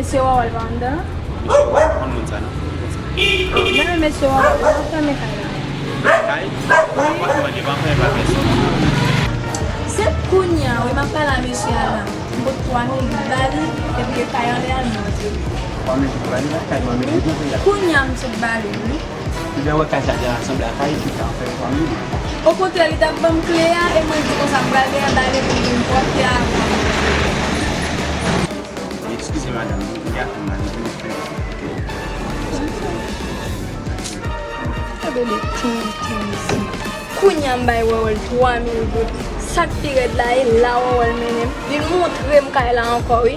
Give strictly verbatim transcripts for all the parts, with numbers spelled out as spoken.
Mesye Wawòl pa anndan? Mesye Wawòl pa konn moun sa non. Nan men mesye Wawòl, m ap fèmen kay la. Kay? Wi. M ap mande, pa fè pa pèsòn. Se kounye a, wi, m ap pale a mesye a la. M pot twa mil goud ba li, epi kay anlè a l manje. Twa mil goud ba li, la, kay twa mil goud nan peyi a. Kounye a m sot ba li, wi. Ebyen, wè kay sa te sanble a kay ki ka fè twa mil. Okontrè, li t ap ban m kle a, e mwen di konsa, m pral degaje ale pou m vin pwòpte a avan. Eskize, madanm, m gen afè m al fè. Gade de tenten isi. Kounye a m bay Wawòl twa mil goud. Sa k pi rèd la, e la Wawòl mennen m. Li montre m kay la ankò, wi.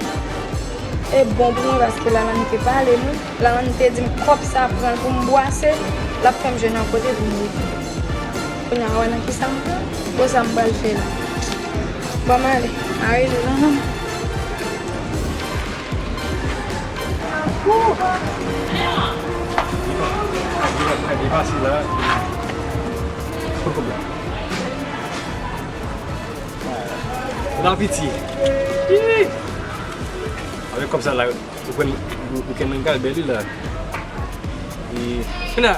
E bon pou mwen, paske Lalane te pale m, wi. Lalane te di m kòb sa pran l pou m bwase, l ap fè m jwenn yon kote pou m rete. Kounye a, wè nan kisa m pran, bon, sa m pral fè la. Bon, m ale, m a rele Lalane. Li pa, li pa fasil la. Bon apeti. Avèk kòb sa la, ou pran, ou kenbe kal bèl wi la. E, kounye a,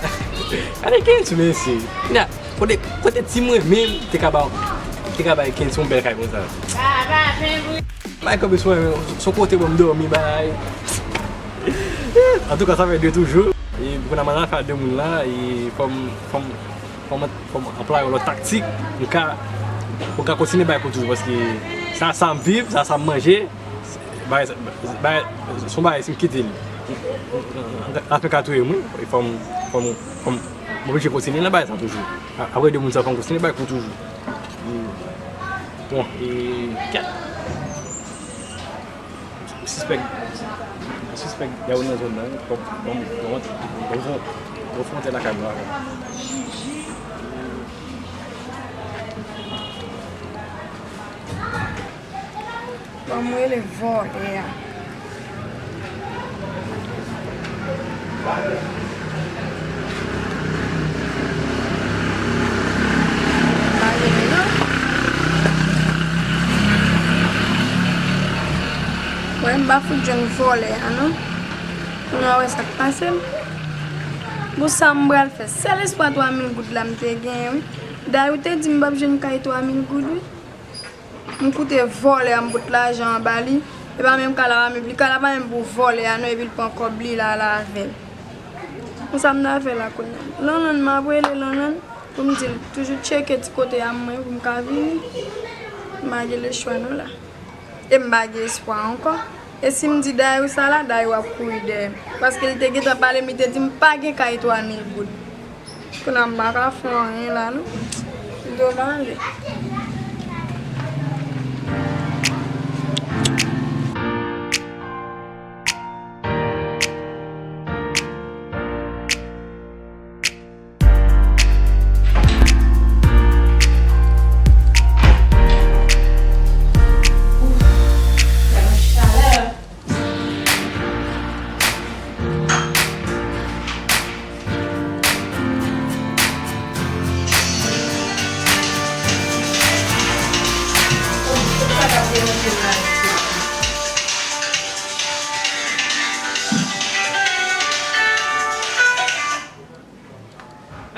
gade Kenny sou mesye. Kounye a, kote, kote ti mwen menm te ka ba, te ka bay Kenny yon bèl kay konsa. Bay kòb sou mwen, son kote pou m dòmi, bay. Antouka, sa fè de toujou. E pou kounye a, m nan afè a de moun la, e fò m, fò m, fò m, fò m anplwaye yon lòt taktik. M ka, pou m ka kontinye bay kou toujou, paske sa, sa m viv, sa, sa m manje, bay, bay, se yon bagay, si m kite l, l ap ka touye m, wi. E fò m, fò m, fò m, m oblije kontinye nan bagay sa toujou. A, apre de moun sa, fò m kontinye bay kou toujou. Bon, e, kèt. M sispèk, m sispèk Dayou nan zòn nan, wi. Kòm, kòm, kòm, kòm fwon-, kòm fwontyè lakay mwen avè l. Ban m rele vòlè a. Pa rele non. Mwen, m pa fout jwenn vòlè a non. Kounye a, wè sa k pase m. Bon, sa m pral fè? Sèl espwa twa mil goud la m te genyen, wi. Dayou te di m p ap jwenn kay twa mil goud, wi. M koute vòlè a, m pot lajan an ba li. E pa menm kay la pa menm, li kay la pa menm pou vòlè a non, epi l pran kòb li la, la avè l. Konsa m ta fè la kounye a. Lanlann, m ap rele Lanlann pou m di l toujou tcheke ti kote a mwen pou m ka vini. M pa gen lechwa non la. E m pa gen espwa ankò. E si m di Dayou sa la, Dayou ap kouri dèyè m. Paske li te gentan pale m, li te di m pa gen kay twa mil goud. Kounye a m pa ka fè anyen la non. Pito m ale.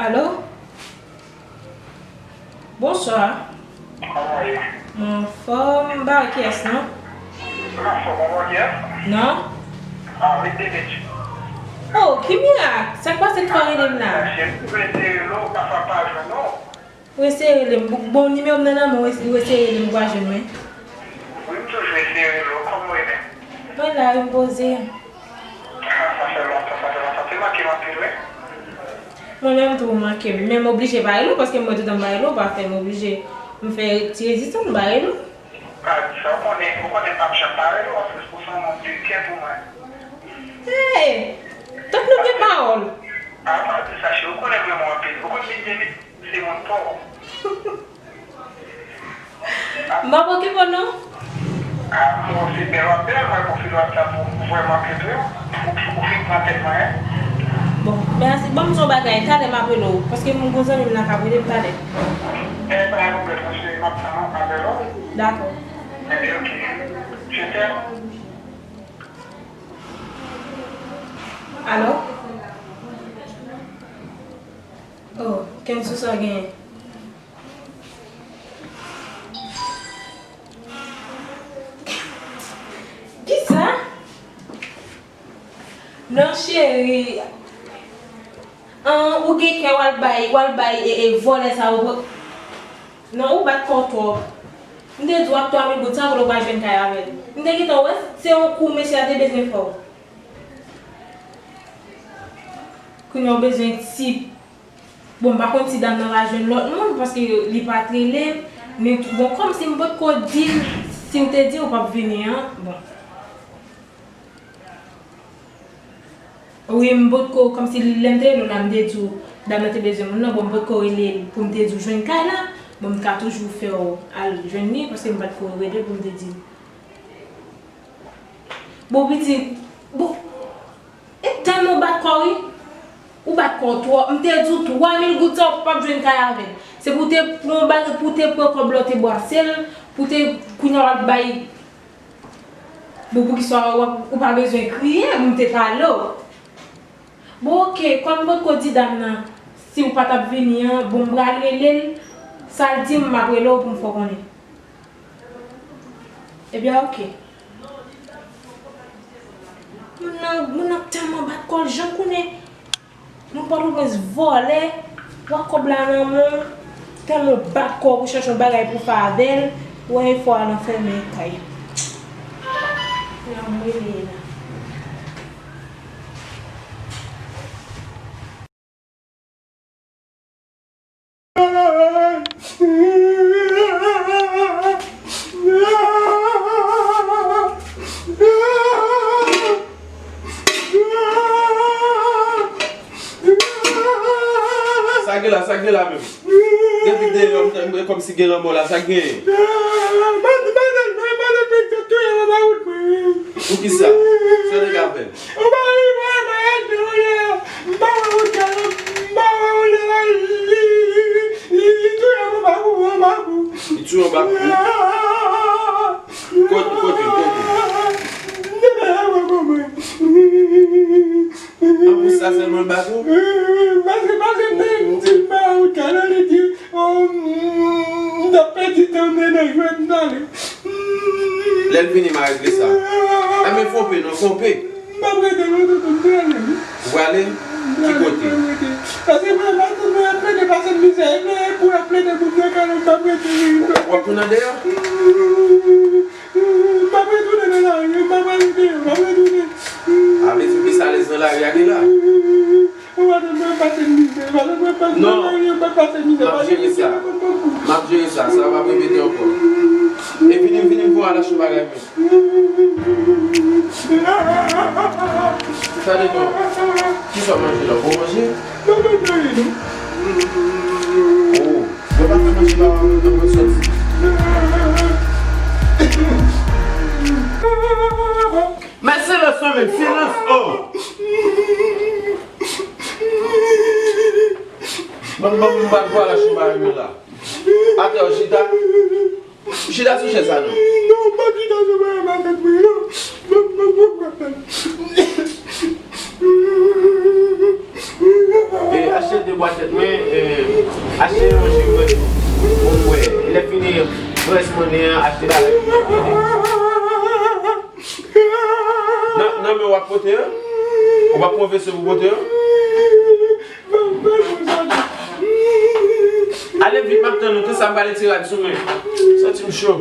Alo? Bonswa. Kòman w ye? Mwen anfòm, m pa wè kiyès non. Ou anfòm, ou pa wè kiyès? Non. Ah, wi, David. Oh, ki mirak? Sa k pase k fè w rele m la? Cheri, ou eseye rele w, pafwa m pa jwenn ou. Ou eseye rele m. Bon, bon, nimewo m nan nan men w, ou eseye rele m, ou pa jwenn mwen. Wi, m toujou eseye rele w. Kòman w ye menm? Mwen la, wi, m poze. Ah, sa fè lontan, sa fè lontan. Te manke m anpil, wi. Mwen menm tou, ou manke m. Men m oblije pa rele w, paske m wè toutan m pa rele w, ou pa fè m oblije. M fè ti rezistans, m pa rele w. Pa di sa, ou konnen, ou konnen m p ap janm pa rele w, paske ou se yon nonm de kè pou mwen. Hey! Tank nou gen pawòl. Ah, pa di sa, cheri, ou konnen m renmen w anpil. Ou konn vin vin vit. Se moun pa w. M p ap okipe w non. Ah, bon, se bèl w ap bèl, mwen pwofil WhatsApp ou vrèman pete, ou, ou fin pran tèt mwen, hein. Bon, mèsi. Ban m di w yon bagay, talè m ap rele w, paske m gon zanmi m nan k ap rele m talè. Eh, pa gen pwoblèm, non, cheri, m ap tann ou, m ap rele w. Dakò. Ebyen, ok. Je t'aime. Alo? Oh, Kenzo, sa w genyen? Kisa? Non, cheri. An, ou gen kè w al bay, w al bay e, e vòlè sa yo. Non, ou bat kò w twòp. M te di w ak twa mil goud sa, kote w pral jwenn kay avè l? M te gentan wè se yon kou mesye a te bezwen fè w. Kounye a w bezwen ti. Bon, m pa konn si dam nan va jwenn lòt moun, paske li pa t rele m. Men, bon, kòmsi m potko di l, si m te di w, ou p ap vini an, bon. Wi, m potko, kòmsi lè m te rele w la, m te di w, dam nan te bezwen moun nan, bon, m potko rele l pou m te di w jwenn kay la, bon, m ka toujou fè w al jwenn li, paske m pa t ko rele l pou m te di l. Bon, pitit, bon, e tèlman w bat kò w, wi. Ou bat kò w twòp. M te di w twa mil goud sa, ou p ap jwenn kay avè l. Se pou w te pran yon bagay, pou w te pran kòb la, w te bwase l, pou w te kounye a w ap bay. Bon, poukisa w ap, ou pa bezwen kriye, m te pale w. Bon, oke, kòm m potko di dam nan, si w pa t ap vini an, bon, m pral rele l, sa l di m, m ap rele w pou m fè w konnen. Ebyen, oke. Moun nan, moun nan tèlman bat kò l, jan konnen moun Pòtoprens vòlè, w a kòb la nan men w, tèlman w bat kò w pou chache yon bagay pou fè avè l, w a fò al anfèmen kay. Nan mwen li ye la. Sa gen la, sa gen la menm. Depi deyò, m, m, kòmsi gen lanmò la, sa gen. Poukisa? Sa nèg ap fè? Ou pa rive a maryaj mwen, ou ye. M pa wè ou tèlman, m pa wè ou lè la, li, li, li touye yon bakou, yon bakou. Li touye yon bakou? Kote, kote, kote? M te fè yon bakou mwen. An pou sa sèlman l bat ou? Paske, paske m te di m pa wè ou tèlman, li di, oh, m, m t ap pèdi tan m nan jwèt m t ale. Lè l vini, m a regle sa. Enben, fè w pè non, fè w pè. M ap rete lontan tou, m prale wi. Ou prale? Ki kote? Paske mwen, mwen, mwen ap plede pase mizè, e mwen pou ap plede moun nan kale, m ap rete wi. W ap tounen deyò? M ap retounen nan lari wi, m ap rete deyò, m ap retounen. A vle di w plis alèz nan lari a ke la? Ou pa t wè mwen pase mizè, ou pa t wè mwen pase nan lari, mwen pase mizè, pa gen moun ki reponn mwen pou. Non, m ap jere sa. M ap jere sa, sa p ap repete ankò. E vini, vini m fè w al achte yon bagay mwen. Tande non. Kisa w manje la? Bon manje? Mwen manje anyen non. Oh, mwen pa fè manje la, mwen mwen soti. Men silans non men, silans, oh. Ban m, ban m, ban m pale achte yon bagay mwen la. Atè w chita. Chita sou chèz sa non. Non, m p ap chita sou bagay pa tèt mwen non. M ap, m ap, m ap, m ap. E, achte de bwa tèt mwen, e, achte yon jus vèt tou. Bon, m wè. E lè fini, rès monnen an, achte bagay. Nan, nan men w ap pote an? Ou p ap pran veso pou pote an? Ale vit, m ap tann ou. Konsa m prale ti rad sou mwen. Santi m cho.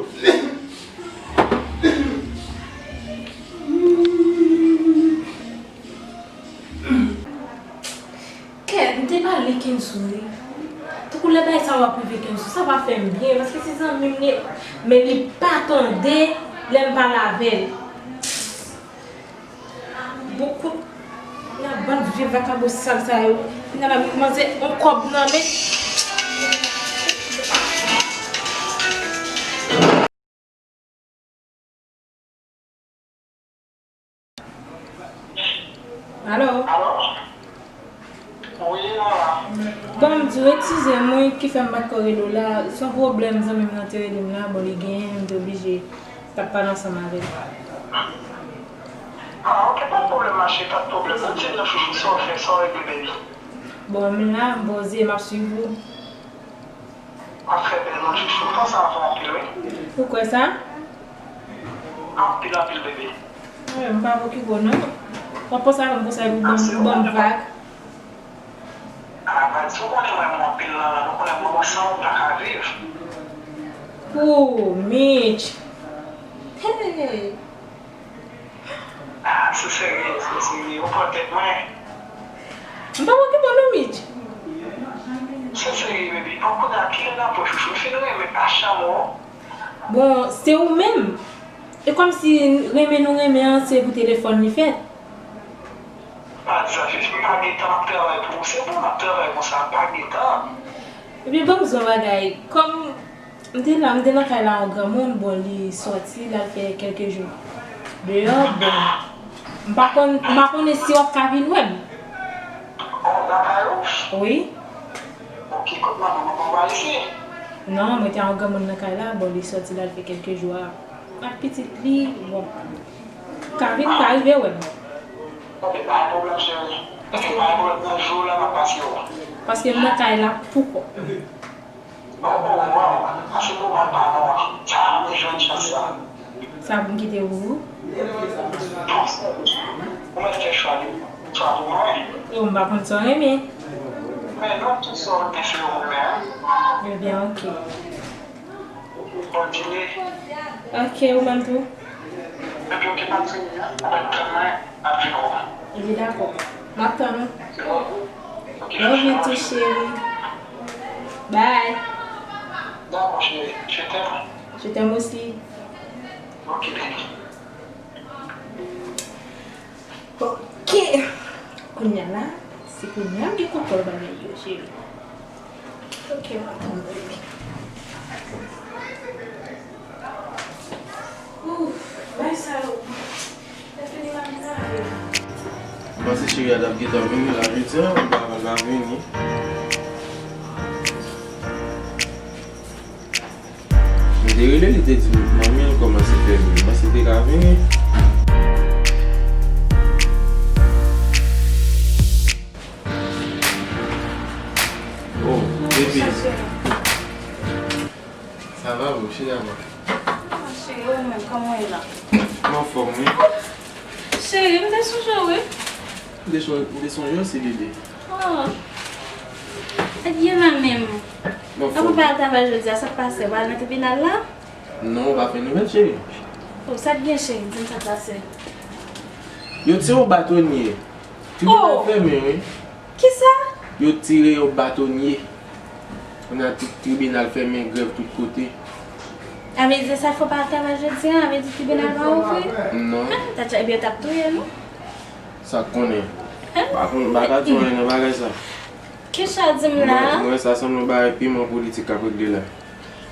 Kèt, m te pale Kenzo wi. Tankou lè bagay sa yo ap rive Kenzo, sa pa fè m byen, paske se zanmi m li ye, men li pa tande lè m pale avè l. Bon kout, nan bann vye vakabon sal sa yo. Kounye a la, manzè on kòb nan men. Alo? Alo? Wi, mama. Bon, m di w eskize m wi, ki fè m pa t ko rele w la. Se yon pwoblèm zanmi m nan te rele m la, bon, li genyen, m te oblije pa t pale ansanm avè l. Ah, ok, pa de pwoblèm, ma chérie, pa de pwoblèm. Ou di m non, chouchou, sa w fè, sa w regle, baby? Bon, m la, m poze, m ap swiv ou. W ap fè bèl, non, chouchou. M panse avè w anpil, wi. Ou kwè sa? Anpil, anpil, baby. Wi, m pa okipe w, non. W ap panse avè m konsa, epi w ban m, ou ban m vag. Ah, pa di, ou konnen m renmen w anpil, Lanlan. Ou konnen mwen, mwen san ou m pa ka viv. Ooh, Mitch. Hey. Ah, se serye, se serye. Ou pran tèt mwen. M pa okipe w non, Mitch. Se serye, baby. Bon, kounye a, kilè n ap wè chouchou? M fin renmen pa chanm ou. Bon, se ou menm. E kòmsi renmen nou renmen an, se pou telefòn li fèt. Pa di sa, Fifi, m pa gen tan, m ap travay pou ou. Se bon, m ap travay konsa, m pa gen tan. Epi ban m di w yon bagay, kòm m te la, m te nan kay la yon granmoun, bon, li sòti, l al fè kèlke jou deyò, bon, m pa konn, m pa konnen si w ap ka vin wè m. Oh, lakay ou? Wi. Ok, kot manman, manman pa isit? Non, mwen te a yon granmoun nan kay la, bon, li sòti, l al fè kèlke jou a, ak pitit li, bon. Ka vin, ka rive wè m. Ok, pa gen pwoblèm, cheri. Paske pa gen pwoblèm, nan jou la, m ap pase wè w. Paske m nan kay la poukò. Bon, bon, bon, pase moman pa nou an. Sa, mwen jwenn chans sa. Sa pou m kite pou ou? Ou mèt fè chwa li. Chwa pou mwen. Yo, m pa konn sa w renmen. Men non, tout sa w renmen, se yo pou mwen. Ebyen, ok. Bon dine. Ok, ou menm tou. Epi, ok, pa di, ou mèt tann mwen, m ap vin wè w. Epi, dakò. M ap tann ou. Se bon. Ok, love you too, cheri. Bye. Dakò, cheri. Je t'aime. Je t'aime aussi. Ok, baby. Ok. Kounye a la, se kounye a m gen kontwòl bagay yo, cheri. Ok, m ap tann ou, baby. Ouf, bay sa yo. Lè fini m ap travay. M panse cheri a t ap gentan vini la, jodi a, m pa konn l ap vini. M te rele, li te di m manmi l kòmanse fè vini. M panse li te ka vini. Oh, bebe. Sa va, boo? Cheri, a mwen. Ah, cheri, ou menm, kòman w ye la? M anfòm, wi. Cheri, m te sonje w, wi. M te son-, m te sonje w, se bebe. Oh. Sa k gen la menm? Bon, fò. Ou pa al travay jodi a, sa k pase? Ou pa al nan tribinal la? Non, ou pa fè nouvèl, cheri. Oh, sa k gen, cheri? Di m sa k pase. Yo tire yon batonye. Tribinal fèmen, wi. Kisa? Yo tire yon batonye. Kounye a tout tribinal fèmen, grèv tout kote. A vle di sa fè w pa al travay jodi a, a vle di tribinal pa ouvri? Non. Ah, ta tcha, ebyen, yo t ap touye nou. Sa k konnen. Hein? Pa konn, m pa ka di w anyen nan bagay sa. Kisa w di m la? Mwen, mwen, sa sanble yon bagay piman politik k ap regle la.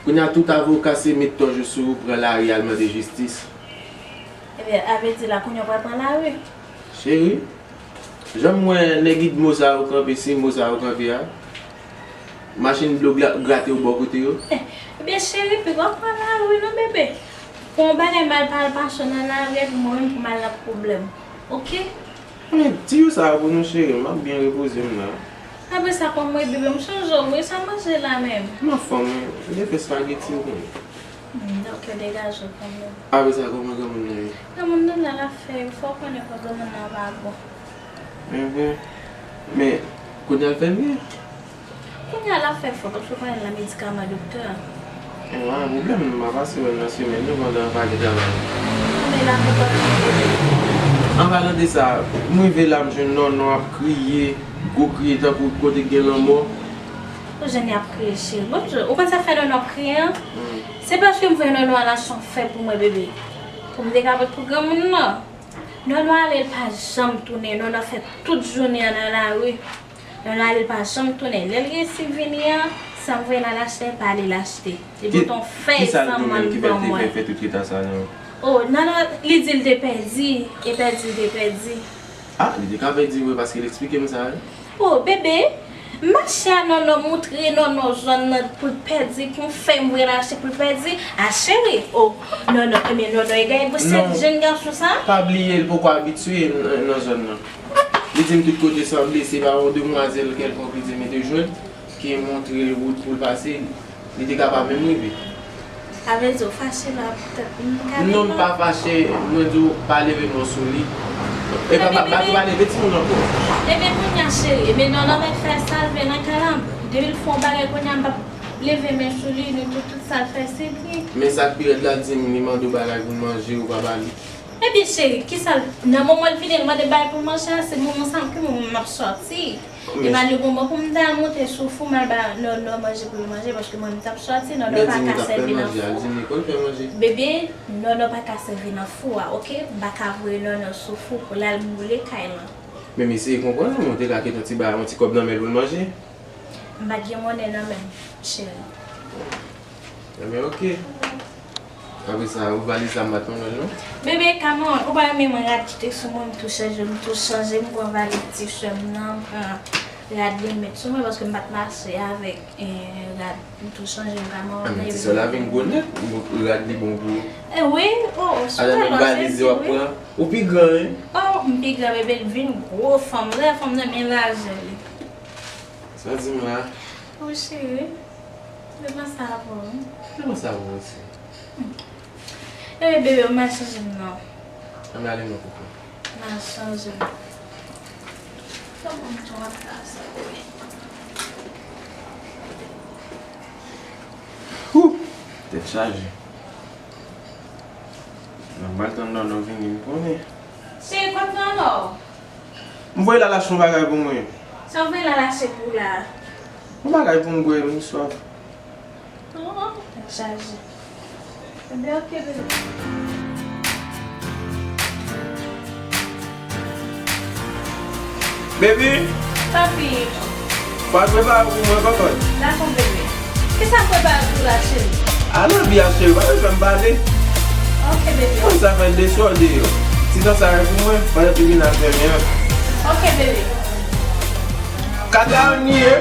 Kounye a tout avoka se met tòch yo sou ou, pran lari al mande jistis. Ebyen, a vle di la kounye a w pral pran lari? Cheri, jan m wè nèg Idmo sa yo kanpe, Simo sa yo kanpe a, machin dlo gra-, grate yo bò kote yo. Eh, ebyen cheri, piga w pran lari non, bebe. Pou yon bagay mal pa al mache nan lari epi mwen menm pou m al nan pwoblèm. Oke? Men, ti jou sa a pou nou, cheri, m ap byen repoze m la. Apre sa, kòm mwen bebe, m chonje w, wi, sa w manje la menm? M anfòm, wi. M te fè espageti, ou konnen. Hmm, ok, degaje w kanmenm. Apre sa, kòman granmoun nan ye? Granmoun nan la, l ap fè yo, fò w konnen kò granmoun nan pa bon. Enben, men, kounye a l fè byen? Kounye a l ap fè fò, paske w konnen l nan medikaman doktè a. E, pa gen pwoblèm, m a pase wè l nan semèn yo pandan m pa gen travay. Anben, l ap kontan. An palan de sa, m rive la, m jwenn Nònò ap kriye, gwo kriye tankou kote k gen lanmò. Ou jwenn li ap kriye, cheri. Bonjou, ou konn sa k fè Nònò ap kriye an? Hmm. Se paske m voye Nònò al achte yon fè pou mwen, bebe. Pou m te ka pot pou granmoun nan. Nònò ale, l pa janm tounen. Nònò fè tout jounen an nan lari. Nònò ale, l pa janm tounen. Lè l resi vini an, sa m voye l al achte, l pa ale l achte. Li pote yon fèy san mann ban mwen. Ki sa l te menm ki fè l te fè, fè tout eta sa, non? Oh, Nònò, li di l te pèdi, e pèdi l te pèdi. Ah, li te ka pèdi vre, paske l eksplike m sa, wi. Oh, bebe, Mache a Nònò, moutre Nònò zòn nan pou l pèdi, pou m fè m voye l achte pou l pèdi. A cheri, o, Nònò, ebyen Nònò egare pou sèt jenn gason sa. Pa bliye, l poko abitye nan, nan zòn nan. Li di m tout kote sanble, se pa yon demwazèl kèlkonk li di m li te jwenn, ki montre l wout pou l pase, li te ka pa menm rive. Sa vle di w fache la poutèt m gade non, m pa fache, mwen di w pa leve men w sou li. E pa, pa, pa, pa leve timoun ankò. Ebyen kounye a cheri, ebyen Nònò mèt fè sa l vle nan kay la. Depi l fè yon bagay kounye a m p ap leve men sou li, nou tout, tout sa l fè se byen. Men sa k pi rèd la, di m li mande w bagay pou l manje, ou pa ba li. Ebyen cheri, kisa l, nan moman l vini l mande bagay pou l manje a, se moman sa, ki moman m ap sòti? E pa li bon bon pou m ta al monte sou fou, m al ba Nònò manje pou l manje, paske mwen m t ap sòti, Nònò pa ka sèvi nan fou. Bebe, Nònò pa ka sèvi nan fou a, oke? M pa ka voye Nònò sou fou pou l al boule kay lan. Men mesye, konprann, ou te ka kite yon ti ba, yon ti kòb nan men l pou l manje. M pa t gen monnen nan men m, cheri. Ebyen, oke. Apre sa, ou valiz la, m pa t konn wè l, non. Bebe, come on, ou pa renmen mwen rad kite sou mwen, m tou chanje, m tou chanje, m pran valiz ti sè m nan, m pran rad li m met sou mwen, paske m pa t mache avèk, eh, rad, m tou chanje, m pa renmen. Ah, men ti sè w la vin gwo nèt, rad li bon pou ou. Eh wi, oh, oh, sou valiz yo ap pran. Ou pi gran, wi. Oh, m pi gran, bebe, l vin gwo fanm, lè fanm nan men lajè li. Sa w di m la? Wi, cheri. Devan sa bon. Devan sa bon osi. Ebyen, bebe, m al chanje m nan. Ann ale non, koukou. M al chanje m. Kòman m tou ap la sa, bebe? Wouh! Tèt chaje. Nan m pral tann Nònò vini, m konnen. Cheri, kot Nònò? M voye l al achte yon bagay pou mwen. Sa w voye l al achte pou la? Yon bagay pou m bwè, m swaf. Oh, tèt chaje. Ebyen, oke, bebe. Baby! Papi. Pral prepare pou mwen, kòkòt. Dakò, bebe. Kisa m prepare pou la, cheri? Al nan bi a, cheri, pa bezwen m pale. Oke, bebe. Konn sa fè desòd deyò. Ti tan sa rete pou mwen, pandan tribinal fèmen an. Oke, bebe. Kaka an ye.